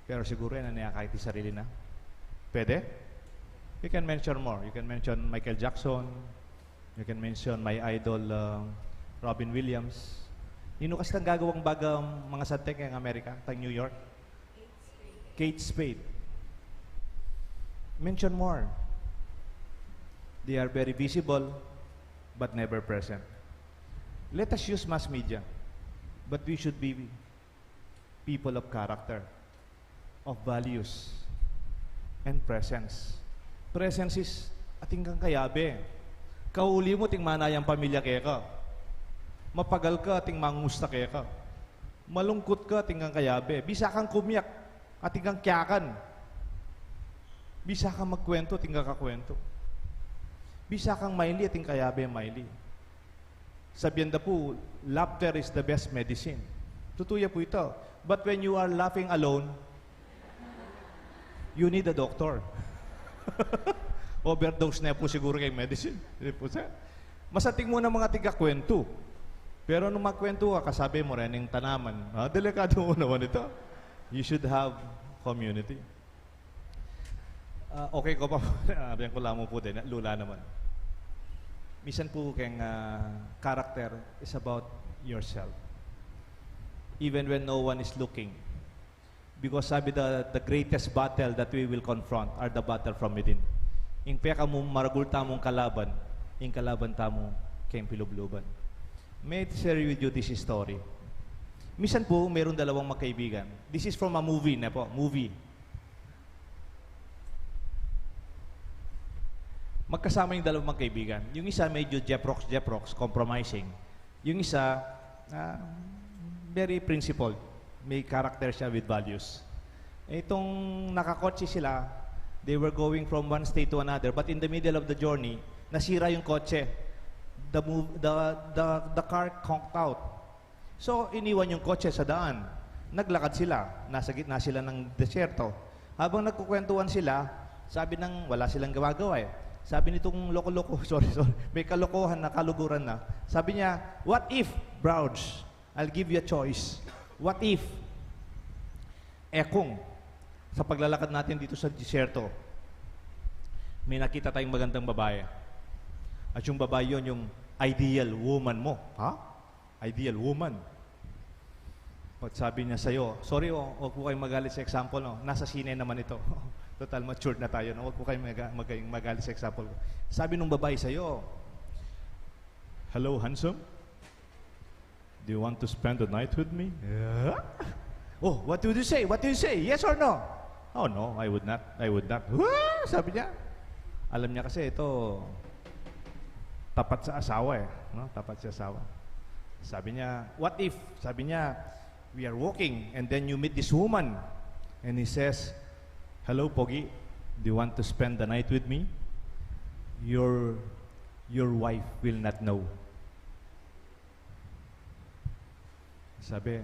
pero siguru yan ang nakakit sarili na. Pwede? You can mention more. You can mention Michael Jackson. You can mention my idol, uh, Robin Williams. Ninu kasi tang gagawang baga, mga santing keng Amerika, tang New York? Kate Spade. Mention more. They are very visible, but never present. Let us use mass media, but we should be people of character, of values, and presence. Presence is atin kang kayabe. Kauli mu, atin manayang pamilya keka. Mapagal ka, atin mangumusta keka. Malungkut ka, atin kang kayabe. Bisa kang kumiyak, atin kang kiyakan. Bisa kang magkwento, atin kang kakwentu. Bisa kang maili, atin kayabe maili. Sabian da pu, "Laughter is the best medicine." Tutu ya pu ita. But when you are laughing alone, you need a doctor. Overdose na pu siguru keng medicine. Di pu sa? Masanting mu na mangati kwentu. Pero nung magkwentu ka, kasabi mu rin yung tanaman. Ah, delikado mu naman ita. You should have community. Ah, okay ko pa. Sabian ku la mu pu din, lula naman. Misan pu keng, ah, character is about yourself. Even when no one is looking. Because sabi, the, the greatest battle that we will confront are the battle from within. Ing pekamaragul tamung kalaban, ing kalaban tamu keng pilubluban. May I share with you this story. Misan pu, merong dalawang magkaibigan. This is from a movie na po, movie. Magkasama yung dalawang magkaibigan. Yung isa medyo jeprox-jeprox, compromising. Yung isa, ah, very principled. May character siya with values. Itong nakakotse sila, they were going from one state to another, but in the middle of the journey, nasira yung kotse. The, move, the, the, the car conked out. So, iniwan yung kotse sa daan. Naglakad sila. Nasa gitna sila ng desierto. Habang nagkukwentuhan sila, sabi ng, wala silang gawa-gawa eh. Sabi nitong loko-loko, sorry, sorry, may kalokohan na, kaluguran na. Sabi niya, "What if, Brouds, I'll give you a choice. What if, eh kung, sa paglalakad natin dito sa disyerto, may nakita tayong magandang babae. At yung babae yon, yung ideal woman mo." Ha? Ideal woman. Pag sabi niya sa'yo, sorry, oh, huwag po kayong magalit sa example, no? Nasa sine naman ito. Total, matured na tayo, no? Huwag po kayong maga-, mag-, magalit sa example ko. Sabi nung babae sa'yo, "Hello, handsome. Do you want to spend the night with me?" Yeah? "Oh, what would you say? What do you say? Yes or no?" "Oh, no, I would not. I would not." "Wah!" sabi niya. Alam niya kasi ito, tapat sa asawa eh. No? Tapat sa asawa. Sabi niya, "What if," sabi niya, "we are walking and then you meet this woman." And he says, "Hello, Pogi. Do you want to spend the night with me?" "Your, your wife will not know." Sabi,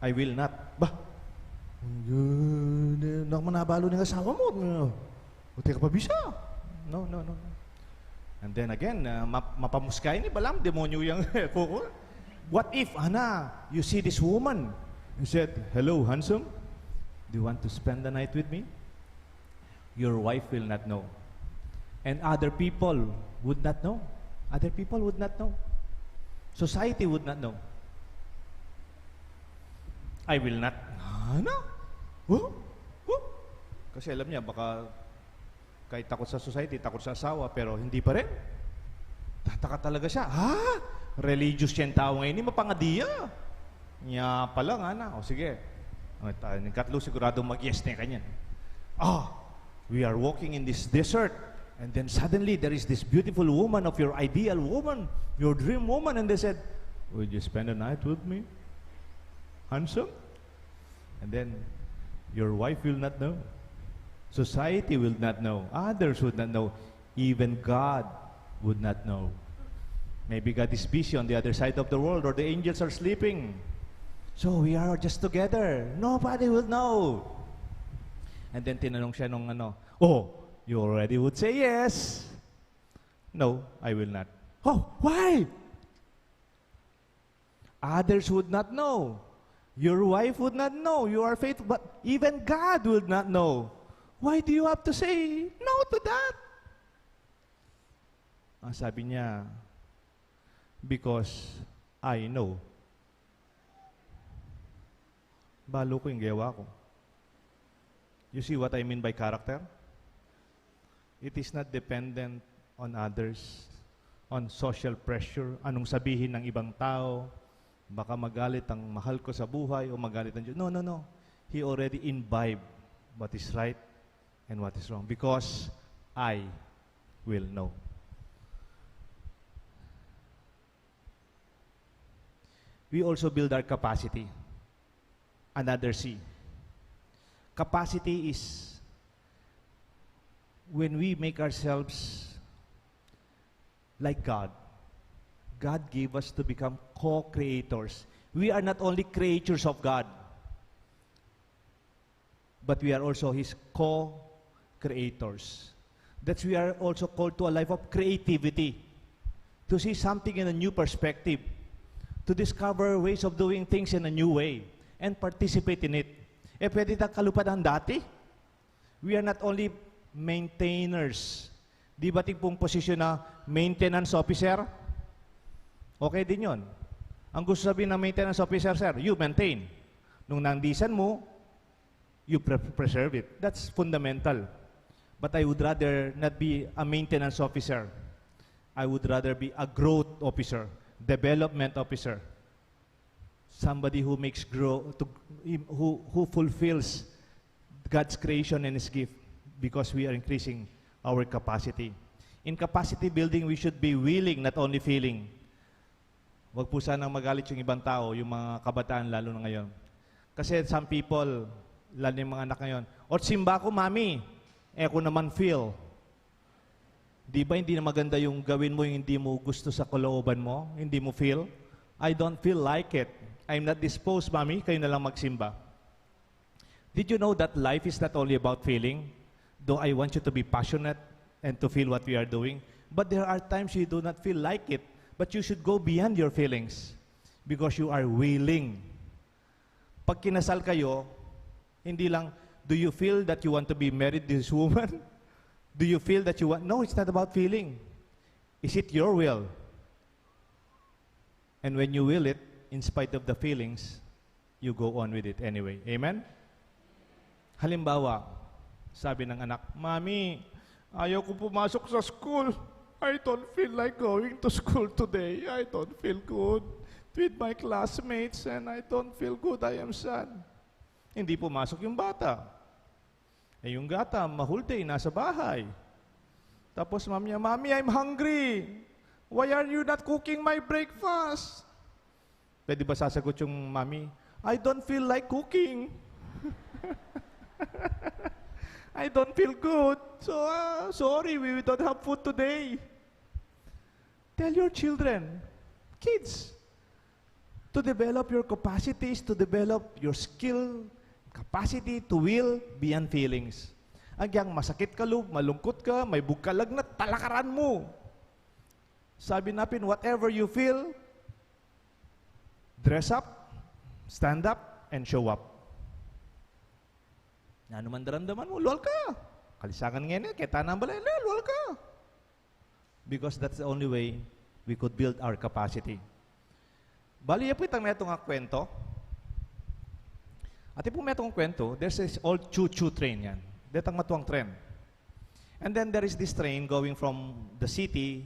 "I will not." Bah! Nang manabalu ning asawa mu. O, teka pa bisa. No, no, no, no. And then again, uh, map-, mapamuskay ni Balaam, demonyo yang kuku. "What if, Hana, you see this woman?" He said, "Hello, handsome. Do you want to spend the night with me?" "Your wife will not know. And other people would not know." Other people would not know. Society would not know. "I will not." Ano? Huh? Huh? Kasi alam niya, baka kahit takot sa society, takot sa asawa, pero hindi pa rin. Tataka talaga siya. Ha? Religious yang tao ngayon, eh, mapangadi ya. Nya pala, ngana. O sige. Ang ta-, ning katlu sigurado mag-yes ne kanyan. "Ah, we are walking in this desert. And then suddenly, there is this beautiful woman of your ideal woman, your dream woman." And they said, "Would you spend the night with me? Handsome?" And then, your wife will not know. Society will not know. Others would not know. Even God would not know. Maybe God is busy on the other side of the world, or the angels are sleeping. So we are just together. Nobody will know. And then tinanong siya nung ano, "Oh, you already would say yes." "No, I will not." "Oh, why?" "Others would not know. Your wife would not know. You are faithful, but even God would not know. Why do you have to say no to that?" Ang sabi niya, "Because I know." Balu ku ing gewa ku. You see what I mean by character? It is not dependent on others, on social pressure, anong sabihin ng ibang tao, baka magalit ang mahal ko sa buhay o magalit ang Diyos. No, no, no. He already imbibed what is right and what is wrong because I will know. We also build our capacity. Another C. Capacity is when we make ourselves like God. God gave us to become co-creators. We are not only creatures of God, but we are also His co-creators. That we are also called to a life of creativity, to see something in a new perspective, to discover ways of doing things in a new way, and participate in it. E pwede tang kalupa ng dati? We are not only maintainers. Di ba atin pung posisyon na maintenance officer? Okay din yun. Ang gusto sabihin ng maintenance officer, sir, you maintain. Nung nandisan mo, you pre- preserve it. That's fundamental. But I would rather not be a maintenance officer. I would rather be a growth officer, development officer. Somebody who makes grow, to, who, who fulfills God's creation and His gift, because we are increasing our capacity. In capacity building, we should be willing, not only feeling. Wag po sanang magalit yung ibang tao, yung mga kabataan lalo na ngayon. Kasi some people, lalo yung mga anak ngayon, "O, simba ko, mami, e ko naman feel." Di ba hindi na maganda yung gawin mo yung hindi mo gusto sa kalooban mo, hindi mo feel? "I don't feel like it. I'm not disposed, mami, kayo na lang magsimba." Did you know that life is not only about feeling? Though I want you to be passionate and to feel what we are doing, but there are times you do not feel like it, but you should go beyond your feelings because you are willing. Pag kinasal kayo, hindi lang, "Do you feel that you want to be married this woman? Do you feel that you want?" No, it's not about feeling. Is it your will? And when you will it, in spite of the feelings, you go on with it anyway. Amen? Halimbawa, sabi ng anak, "Mami, ayaw ko pumasok sa school. I don't feel like going to school today. I don't feel good with my classmates and I don't feel good. I am sad." Hindi pumasok yung bata. E yung gata, ma-whole day nasa bahay. Tapos mami niya, "Mami, I'm hungry. Why are you not cooking my breakfast?" Pwede ba sasagot yung mami, "I don't feel like cooking. I don't feel good. So, ah, sorry, we don't have food today." Tell your children, kids, to develop your capacities, to develop your skill, capacity to will beyond feelings. Agyang masakit ka lub, malungkot ka, may bug ka lagnat, talakaran mo. Sabi na pin, whatever you feel, dress up, stand up, and show up. Nanu man daramdaman mo, lual ka. Kalisangan ngeni, keta na ang balay, lual ka. Because that's the only way we could build our capacity. Bali, ya pu itang metung a kwento. Atin pung metung a kwento, there's this old choo-choo train yan. Detang matuang tren. And then there is this train going from the city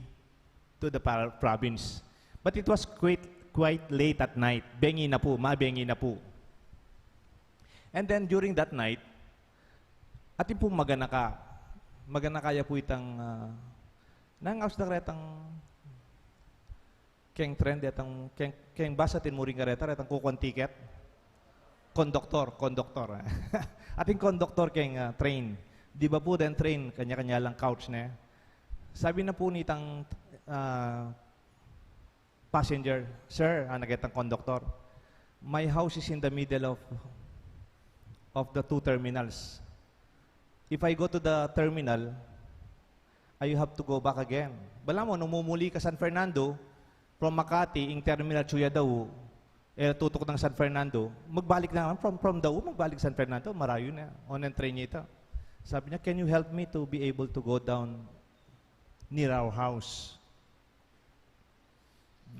to the par- province. But it was quite, quite late at night. Bengi na pu, mabengi na pu. And then during that night, atin pung maganaka. Maganaka ya pu itang, ah, nangaus na karetang keng tren, detang keng, keng bus, atin muring kareta, retang kukuan tiket. Konduktor, konduktor. Atin konduktor keng, ah, train. Di ba pu, den train, kanya-kanya lang couch ne. Sabi na pu nitang, ah, passenger, "Sir," ah, na ketang konduktor, "my house is in the middle of, of the two terminals. If I go to the terminal, I have to go back again." Balamu, nung mumuli ka San Fernando, from Makati, ing terminal Chuyadau, e tutuk nang San Fernando, magbalik na naman, from, from Dau, magbalik San Fernando, marayu na, on and train niya ita. Sabi niya, "Can you help me to be able to go down near our house?"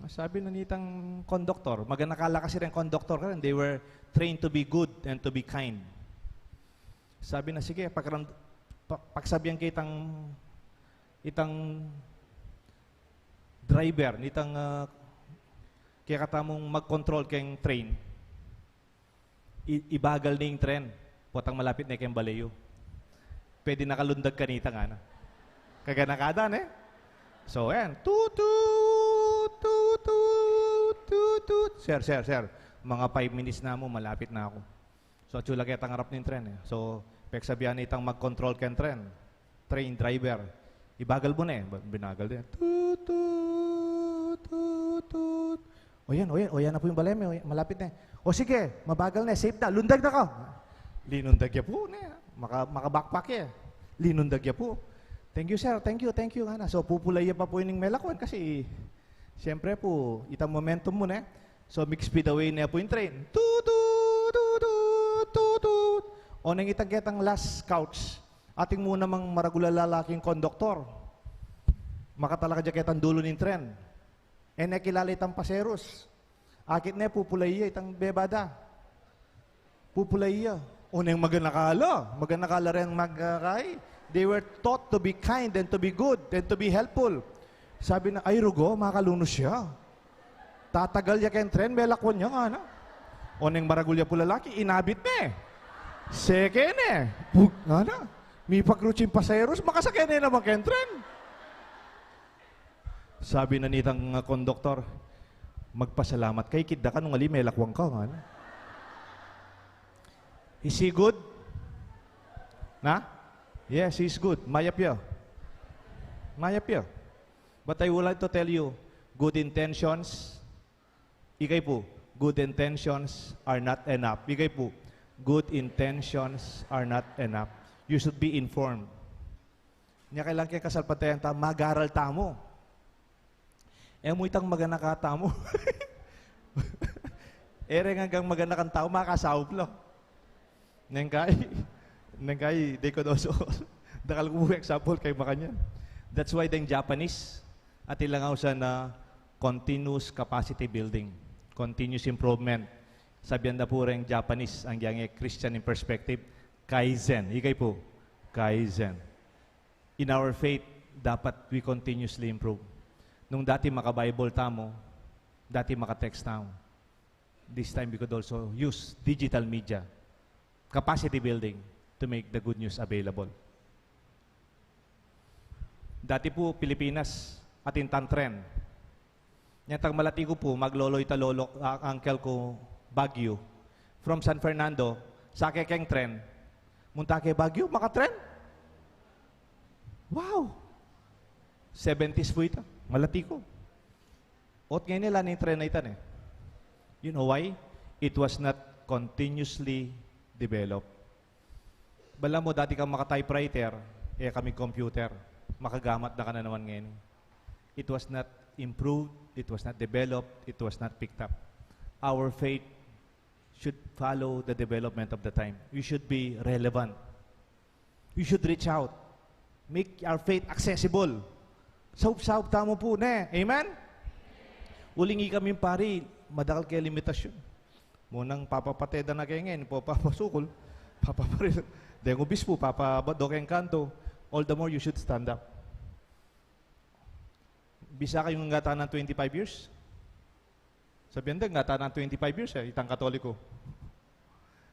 Sabi na nitang konduktor, maganaka la kasi reng konduktor karin, they were trained to be good and to be kind. Sabi na, "Sige, pakiram-, pa-, pagsabian ke itang, itang driver, nitang, ah, kekatamung mag-control keng train." I-, ibagal ne ing tren. Potang malapit ne keng bale yu. Pwede na ka lundag kanita, ngana. Kaganaka da, ne? So, ayan. Toot, toot, toot, toot, toot, toot. "Sir, sir, sir. Mga five minutes na mu, malapit na ku." So, atsu la ketang arap ning tren, e. So, peksabian ne itang mag-control keng tren. Train driver. "Ibagal mu ne." Ba-, binagal din. Toot, toot, toot. tut. O yan, o yan, o yan na pu ing bale mi, o yan, malapit na. O sige, mabagal na, safe na, lundag na ka. Linundag ya pu, ne, maka, maka-backpack ya. Linundag ya pu. "Thank you, sir, thank you, thank you," ngana. So, pupulay ya pa pu ining melakwan kasi, siyempre pu, itang momentum mu, ne. So, mig-speed away na pu ing train. Tut, tut, tut, tut, tut. O neng itang ketang last coach, atin mu namang maragul a lalaking konduktor. Makatalakad ya ketang dulu ning tren. E ne kilala itang paserus. Akit ne, pupulay ya itang bebada. Pupulay ya. O neng maganaka la, maganaka la reng magkakai. They were taught to be kind and to be good and to be helpful. Sabi na, "Ay, rugo, makalunus ya. Tatagal ya keng tren, melakwan ya," ngana. O neng maragul ya pu lalaki, inabit ne. Seke ne. Pug, ngana. Mipag-reach ing paserus, makasake ne naman keng tren. Sabi na nitang, ah, konduktor, "Magpasalamat ka, ikit da ka nung ali melakwan ka," ngana. "Is he good?" Na? "Yes, he's good. Mayap ya. Mayap ya. But I would like to tell you, good intentions," ikay pu, "good intentions are not enough." Ikay pu, "Good intentions are not enough. You should be informed." Nya kailangan keng kasalpantayanan tamu, mag-aral tamu. E mu itang maganaka tamu. E reng anggang maganakan tau, makasaup la. Neng kai, neng kai, they could also, dakal ku pu example keng makanyan. That's why deng Japanese, atin lang ausan na continuous capacity building, continuous improvement. Sabian da pu reng Japanese, anggyang e Christian in perspective, kaizen. Ikay pu, kaizen. In our faith, dapat we continuously improve. Nung dati maka-Bible tamu, dati maka-text tamu. This time we could also use digital media, capacity building, to make the good news available. Dati pu, Pilipinas, atin tang tren. Nyatang malati ku pu, maglolo ita lolo, ah, uncle ku, Baguio. From San Fernando, sake keng tren. Munta ke Baguio, makatren. Wow! Seventies pu ita, malati ku. Ot ngeni, ala neng tren a ita ne. You know why? It was not continuously developed. Balamu dati kang maka-typewriter, e kami computer. Makagamat da ka na naman ngeni. It was not improved, it was not developed, it was not picked up. Our faith should follow the development of the time. We should be relevant. We should reach out. Make our faith accessible. Saup-saup tamu pu, ne? Amen? Uling ikaming pari, madakal keng limitasyun. Mu nang papapate da na keng ngeni, papapasukul, papaparil. Deng obispu, papa, do keng kanto. All the more you should stand up. Bisa kayung ngatanan twenty-five years? Sabian da, ngatanan twenty-five years, e, itang Katoliko.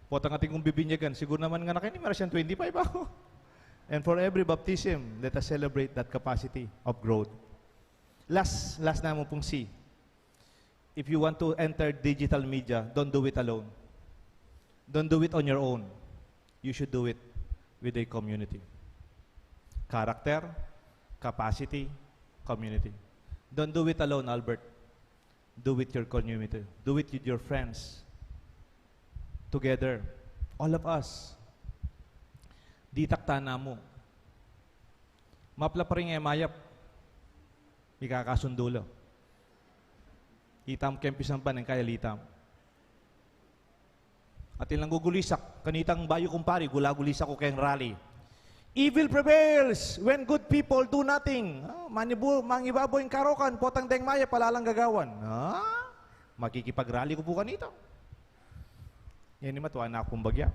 Potang atin kung bibinyagan, siguru naman ngana keni, meras yang twenty-five aku. And for every baptism, let us celebrate that capacity of growth. Last, last namu pung C. If you want to enter digital media, don't do it alone. Don't do it on your own. You should do it with a community. Character, capacity, community. Don't do it alone, Albert. Do with your community. Do it with your friends. Together. All of us. Ditak tana mu. Mapla pa rin e mayap. Mikakasundu la. Itam keng pisamban, e kaya litam. Atin lang gugulisak, kanitang bayu kung pari, gulagulisak ku keng rally. Evil prevails when good people do nothing. Ah, manibu-, mangibabaw ing karokan, potang deng mayap, ala lang gagawan. Ah, makikipag-rally ku pu kanita. Yan, matua na kung bagya.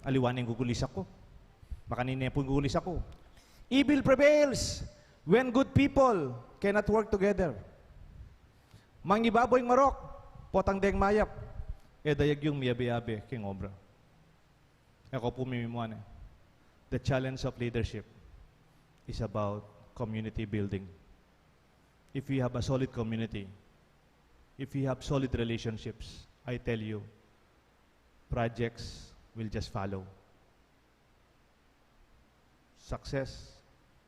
Aliwa na ing gugulisak ku. Makanini pu ing gugulisak ku. Evil prevails when good people cannot work together. Mangibabaw ing marok, potang deng mayap, e dayag yung miyabe-yabe king obra. E ku pu mimimuan e. The challenge of leadership is about community building. If we have a solid community, if we have solid relationships, I tell you, projects will just follow. Success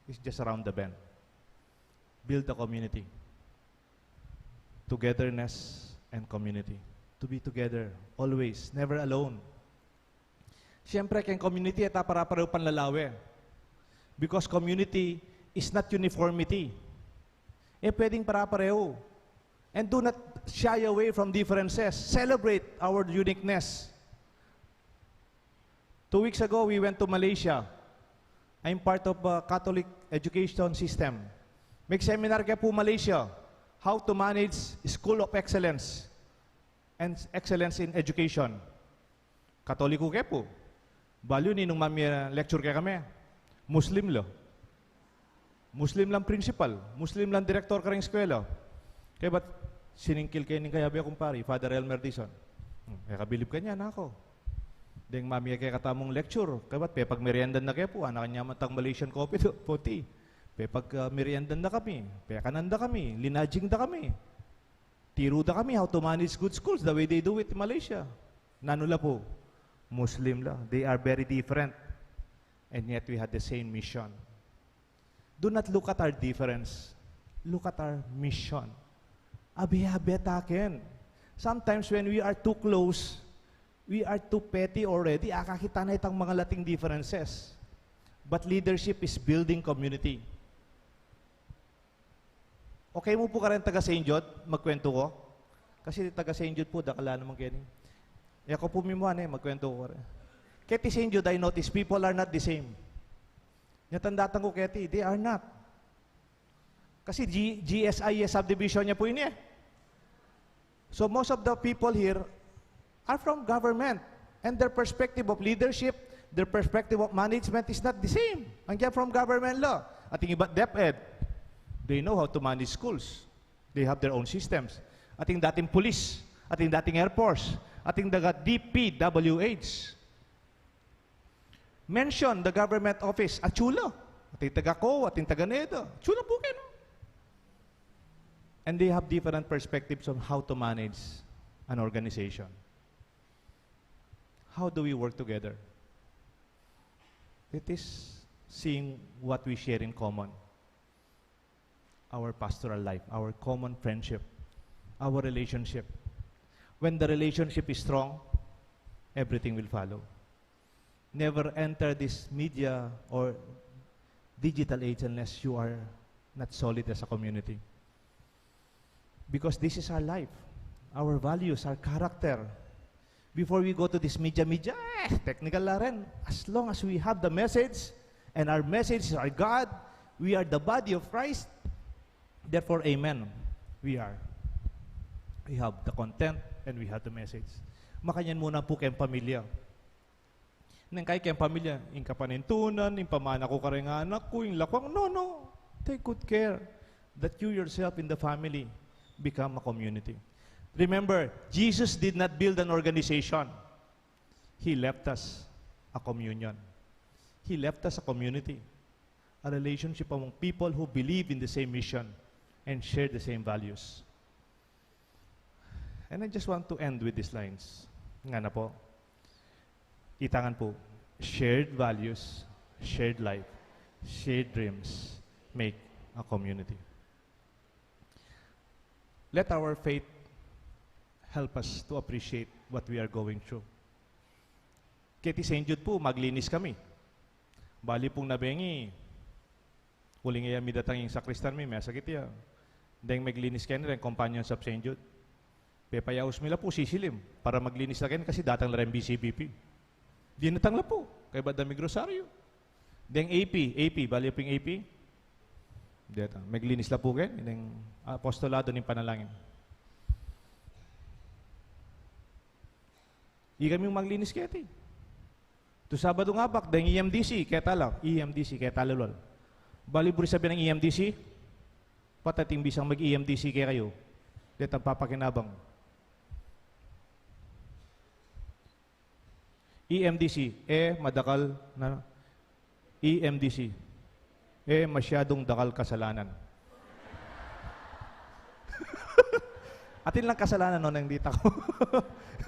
is just around the bend. Build a community. Togetherness and community. To be together, always, never alone. Siyempre, keng community, e ta para-pareho panlalawe. Because community is not uniformity. E pwedeng para-pareho. And do not shy away from differences. Celebrate our uniqueness. Two weeks ago, we went to Malaysia. I'm part of a Catholic education system. Mag-seminar ke pu Malaysia, how to manage school of excellence and excellence in education. Katoliko ke pu. Balu ninung mamye lecture kekami, Muslim la. Muslim lang principal, Muslim lang direktor kareng eskwela. Kaybat siningkil ke ning kayabe kung pari, Father Elmer Dizon. Hmm, e ka bilib kanyan, anak ko. Deng mamye kekatamung lecture, kaybat pepagmeriendan da ke pu, anak, kanyan man tang Malaysian coffee to, puti. Pepag, ah, meriendan da kami, pekanan da kami, linajing da kami. Tiru da kami how to manage good schools the way they do it in Malaysia. Nanu la pu? Muslim la. They are very different. And yet we had the same mission. Do not look at our difference. Look at our mission. Abe-abe ta ken. Sometimes when we are too close, we are too petty already. Akakit ta na itang mga lating differences. But leadership is building community. Okay mu pu kareng taga Saint Jude, magkwento ko? Kasi taga Saint Jude pu, dakal la naman keni. E ku pu mimua, e, magkwento ko keni. Keti Saint Jude, I notice people are not the same. Nya tandatan ku keti, they are not. Kasi G-, G S I e subdivision nya pu ini, e. So most of the people here are from government, and their perspective of leadership, their perspective of management is not the same. Anggyan from government la. Ating ibat DepEd, they know how to manage schools. They have their own systems. Ating dating pulis, ating dating Air Force, ating daga D P W H. Mention the government office, atsu la. Ating taga COA, ating taga NEDA, atsu la pu keni. And they have different perspectives on how to manage an organization. How do we work together? It is seeing what we share in common. Our pastoral life, our common friendship, our relationship. When the relationship is strong, everything will follow. Never enter this media or digital age unless you are not solid as a community. Because this is our life, our values, our character. Before we go to this media, media, eh, technical la rin. As long as we have the message, and our message is our God, we are the body of Christ, therefore, amen. We are. We have the content and we have the message. Makanyan muna pu keng pamilya. Neng kaya keng pamilya, ing kapanintunan, ing pamana ku kareng anak ku, ing lakwang, no, no. Take good care that you yourself in the family become a community. Remember, Jesus did not build an organization. He left us a communion. He left us a community, a relationship among people who believe in the same mission and share the same values. And I just want to end with these lines. Ngana pu, itangan pu, shared values, shared life, shared dreams make a community. Let our faith help us to appreciate what we are going through. Keti Saint Jude pu, maglinis kami. Bali pung nabengi, uling e ya midatang ing sakristan mi, mesakit ya. Deng maglinis keni, deng Companions of Saint Jude. Pepayaus mi la pu, sisilim, para maglinis la keni kasi datang la reng B C B P. Dinatang la pu, kaybat da migrosaryo. Deng A P, A P, bali pu ing A P. Deta, maglinis la pu keni, deng apostolado ning panalangin. Ikami maglinis keti. Tu Sabadung abak, deng E M D C, keta la, E M D C, keta la lol. Bali buri sabian ning E M D C, patating bisang mag-E M D C kekayu. Detang papakinabang. E M D C, e madakal na E M D C. E masyadung dakal kasalanan. Atin lang kasalanan, no, neng dita ku.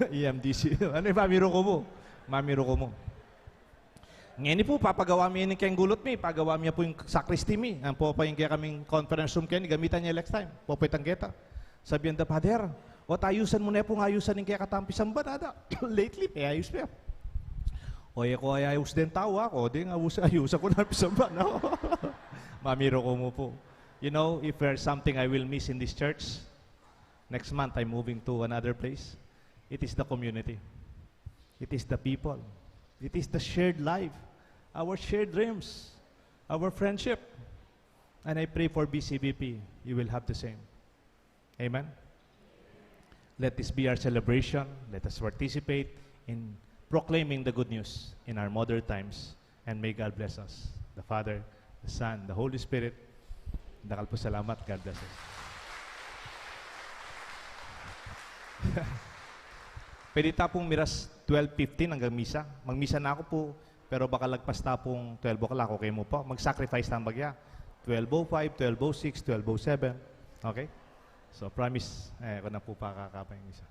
E M D C. Ano ing mamiru ku mu? Mamiru ku mu. Ngeni pu, papagawa mi ini keng gulut mi, pagawa mi pu ing sakristi mi. Ampo pa ing kekaming conference room keni, gamitan ye next time. Popoy tang keta. Sabian da, "Father, o, ayusan mu ne pung ayusan ing kekatang pisamba, dada." Lately, payayus pa. O, e ku ayayus deng tau, a. Ku deng ayus, ayusan ku ne ing pisamba, no? Mamiru ku mu pu. You know, if there's something I will miss in this church, next month I'm moving to another place. It is the community. It is the people. It is the shared life, our shared dreams, our friendship. And I pray for B C B P, you will have the same. Amen? Let this be our celebration. Let us participate in proclaiming the good news in our modern times. And may God bless us, the Father, the Son, the Holy Spirit. Dakal pung salamat. God bless us. Pwede ta pung miras twelve fifteen anggang misa? Magmisa na ku pu, pero baka lagpas ta pung twelve o'clock, okay mu pu? Mag-sacrifice ta bagya. Twelve oh five, twelve oh six, twelve oh seven. Okay? So, promise, e ku na pu pakakaba ing misa.